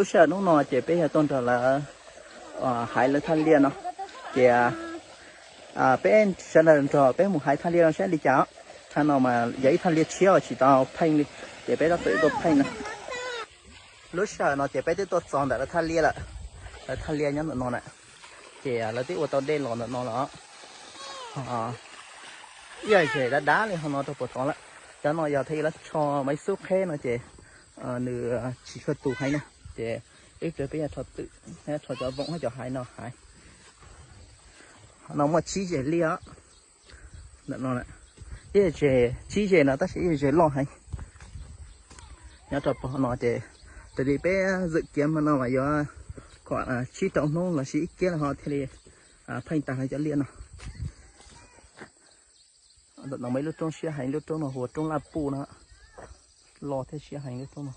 Lub sij hawm hnub no ces peb yog tuaj nrog lawv haiv lawv thaj liaj no, ces peb sawv daws nrog peb mus haiv thaj liaj no saib li cas. Thaj no mas yog ib thaj liaj tshiab uas tsis tau pheej li, ces peb tab tom tuaj pheej no. Lub sij hawm no ces peb twb tuaj txog ntawm lawv thaj liaj lawm. Lawv thaj liaj nyob ntawm no na, ces lawv twb ua tau dej los ntawm no lawm. Ib yam zem dav dav li ho no rau puag tod lawm. Cov no yog thiaj li lawv tsho mas ib xub qheb no ces nws tsis tshua tus heev na, ces ib pliag peb yog rho twm, rho cov voom hab cov haiv no haiv. No muaj tsib zeg liaj ntawm no, ib zeg, tsib zeg no tab sis ib zeg loj heev. Nyob rau puag no ces raws li peb zwm kiav hmo no mas yuav kom tsib rau hnub los sis ib kiab los ho thiaj li pheej tag lawv cov liaj no. Ntawm no muaj ib lub roob siab heev, lub roob no hu ua roob Laj Puj no, loj thiab siab heev lub roob no.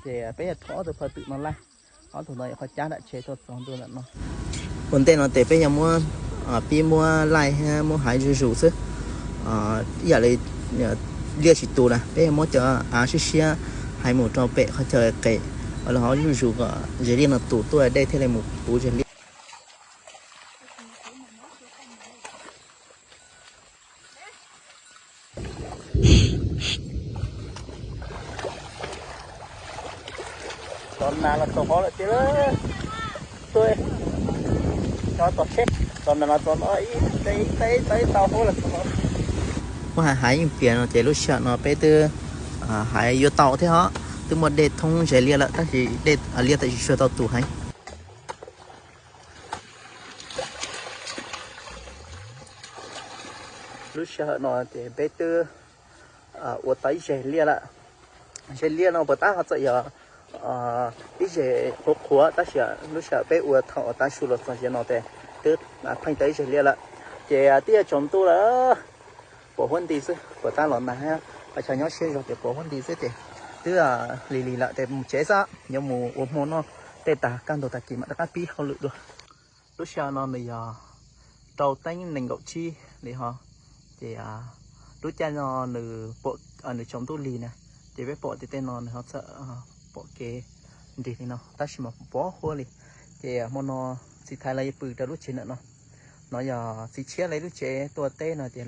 Ces peb yog rho ob tug phaw twm no laij, ob tug no yuav qhov cab dam tsev tuaj txog ntua ntawm no. Ua ntej no ces peb yog muab, pib muab laij thiab muab haiv zuj zus xwb. Ib yam li liaj tsis tus na, peb yog muab cov av siab siab haiv mus rau pem qhov chaw qes, los ho zuj zus kom zeg liaj no tus tuaj dej thiaj li mus puv zeg liaj. Txog nas los txog hov lawm tiag. Txog nas los txog no ib tau hov lawm txog hov. Muab haiv haiv yeej piam no ces lub sij hawm no peb twb haiv yuav tau thiab hov, twb muaj dej thoob zeg liaj lawm tab sis dej liaj tam sim tsis tshua tau tus heev. Lub sij hawm no ces peb twb ua tau ib zeg liaj lawm. Zeg liaj no puas tab ho txawm yog ib zeg qhuav qhuav tab sis lub sij hawm peb ua thaum tav su los txog ziav no ces twb pheej tau ib zeg liaj lawm. Ces twb yuav tsaus ntuj lawm, pom huab nti xwb, puas tab los nag, qhov chaw nyob siab zog ces pom huab nti xwb ces twb lig lig lawm ces mus tsev xwb, yuav mus ua hmo noj tej tag kaj ntug tag kis mam rov qab pib hauj lwm dua. Lub sij hawm no nws yog rau teeb nees nkaum tsib li ho, ces lub caij no nws pom, nws tsaus ntuj lig na, ces peb pom tias tej no nws ho txawm pom kev nrig li no tab sis mas pom huab li. Ces hmo no txiv thaiv lawv yuav pw rau lub tsev ntawm no. No yog txiv tshiab lawv lub tsev tuaj teb no ces